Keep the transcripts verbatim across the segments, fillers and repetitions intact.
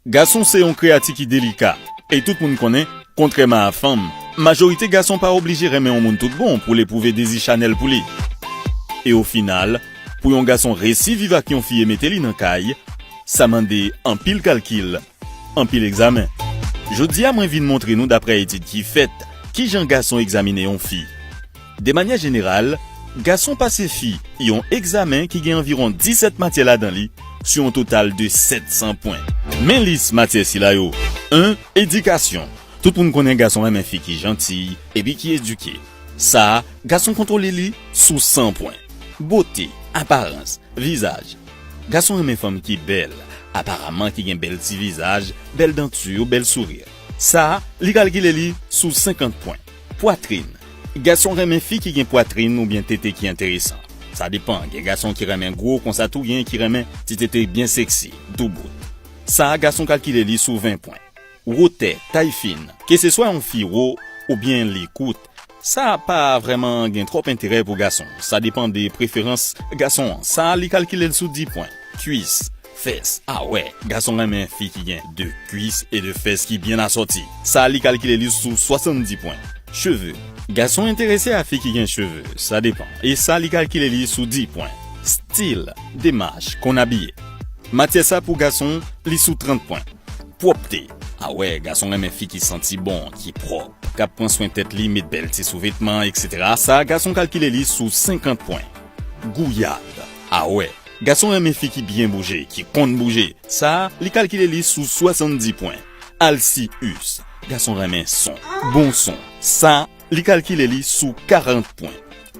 Gason se yon kreyati ki delika, e tout moun konnen, kontrèman a fanm, majorite gason pa oblije renmen yon moun tout bon pou l epwouve dezi chanèl pou li. E o final, pou yon gason resi viv ak yon fi e mete li nan kay, sa mande anpil kalkil, anpil egzamen. Jodi a, mwen vin montre nou, daprè etid ki fèt, kijan gason egzamine yon fi. De manyè jeneral, gason pase fi yon egzamen ki gen anviwon disèt matyè ladan li, sou yon total de sèt san pwen. Men lis matyè sila yo. En, edikasyon. Tout moun konnen gason renmen fi ki janti epi ki edike. Sa a, gason kontwole li sou san pwen. Bote, aparans, vizaj. Gason renmen fanm ki bèl, aparaman ki gen bèl ti vizaj, bèl danti, bèl souri. Sa a, li kalkile li sou senkant pwen. Pwatrin. Gason renmen fi ki gen pwatrin oubyen tete ki enteresan. Sa depann, gen gason ki renmen gwo konsa tou, gen ki renmen ti tete byen seksi, doubout. Sa a, gason kalkile li sou ven pwen. Wotè, tay fin. Keseswa yon fi wo oubyen li kout, sa pa vrèman gen twòp enterè pou gason. Sa depann de preferans gason an. Sa a, li kalkile l sou dis pwen. Kwis, fès, a wè, gason renmen fi ki gen de kwis e de fès ki byen asòti. Sa a, li kalkile li sou swasanndis pwen. Cheve. Gason enterese a fi ki gen cheve, sa depann. E sa, li kalkile li sou dis pwen. Stil, demach, konn abiye. Matyè sa pou gason, li sou trant pwen. Pwòpte. A wè, gason renmen fi ki santi bon, ki pwòp, k ap pran swen tèt li, met bèl ti souvetman, etsetera. Sa a, gason kalkile li sou senkant pwen. Gouyad. A wè, gason renmen fi ki byen bouje, ki konn bouje. Sa a, li kalkile li sou swasanndis pwen. Alsiyis. Gason renmen son, bon son. Sa a, li kalkile li sou karant pwen.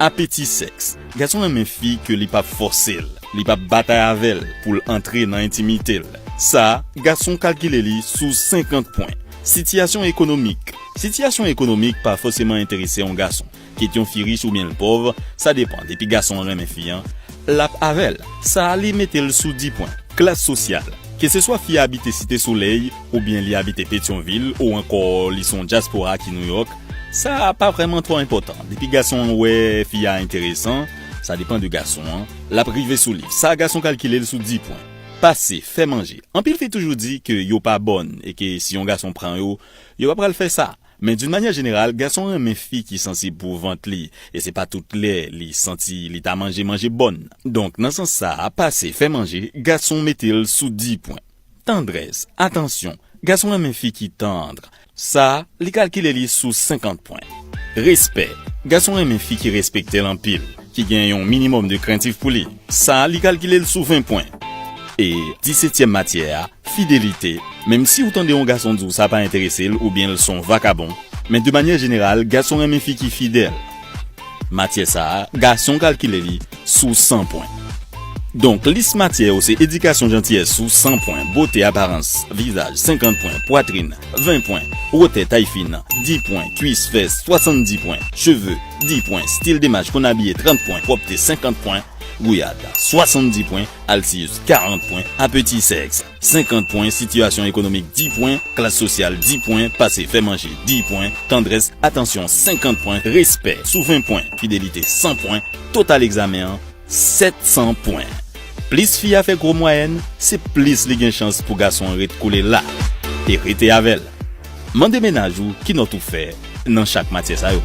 Apeti sèks. Gason renmen fi ke li p ap fòse l, li p ap batay avè l pou l antre nan entimite l. Sa a, gason kalkile li sou senkant pwen. Sitiyasyon ekonomik. Sitiyasyon ekonomik pa fòseman enterese yon gason. Kit yon fi rich oubyen l pòv, sa depann. Depi gason an renmen fi an, l ap avè l. Sa a, li mete l sou dis pwen. Klas sosyal. Keseswa fi a abite Site Solèy, oubyen li abite Petyonvil, ou ankò li se yon dyaspora ki Nouyòk, sa a pa vrèman twò enpòtan. Depi gason an wè fi a enteresan, sa depann de gason an, l ap rive sou li. Sa a, gason kalkile l sou dis pwen. Pase, fè manje. Anpil fi toujou di ke yo pa bòn e ke si yon gason pran yo, yo pa pral fè sa. Men d'une manière générale, gason renmen fi ki sansib pou vant li, e se pa tout lè li santi li ta manje manje bòn. Donk, nan sans sa a, pase, fè manje, gason mete l sou dis pwen. Tandrès, atansyon, gason renmen fi ki tann. Sa a, li kalkile li sou senkant pwen. Respè, gason renmen fi ki respekte l anpil, ki gen yon minimòm de krentif pou li. Sa a, li kalkile l sou ven pwen. E disetyèm matyè a, fidelite. Menm si w tande yon gason di w sa pa enterese l oubyen l se yon vakabon, men de manyè jeneral, gason renmen fi ki fidèl. Matyè sa a, gason kalkile li sou san pwen. Donk, lis matyè yo se edikasyon, jantiyès sou san pwen, bote, aparans, vizaj, senkant pwen, pwatrin, ven pwen, wotè, tay fin, dis pwen, kwis, fès, swasanndis pwen, cheve, dis pwen, stil de mach, konn abiye, trant pwen, pwòpte, senkant pwen, gouyad, swasanndis pwen, alsiyis, karant pwen, apeti sèks, senkant pwen, sitiyasyon ekonomik, dis pwen, klas sosyal, dis pwen, pase, fè manje, dis pwen, tandrès, atansyon, senkant pwen, respè, sou ven pwen, fidelite, san pwen, total egzamen an, sèt san pwen. Plis fi a fè gwo mwayèn, se plis li gen chans pou gason an ret kole la e rete avè l. Mande mennaj ou ki nòt ou fè nan chak matyè sa yo.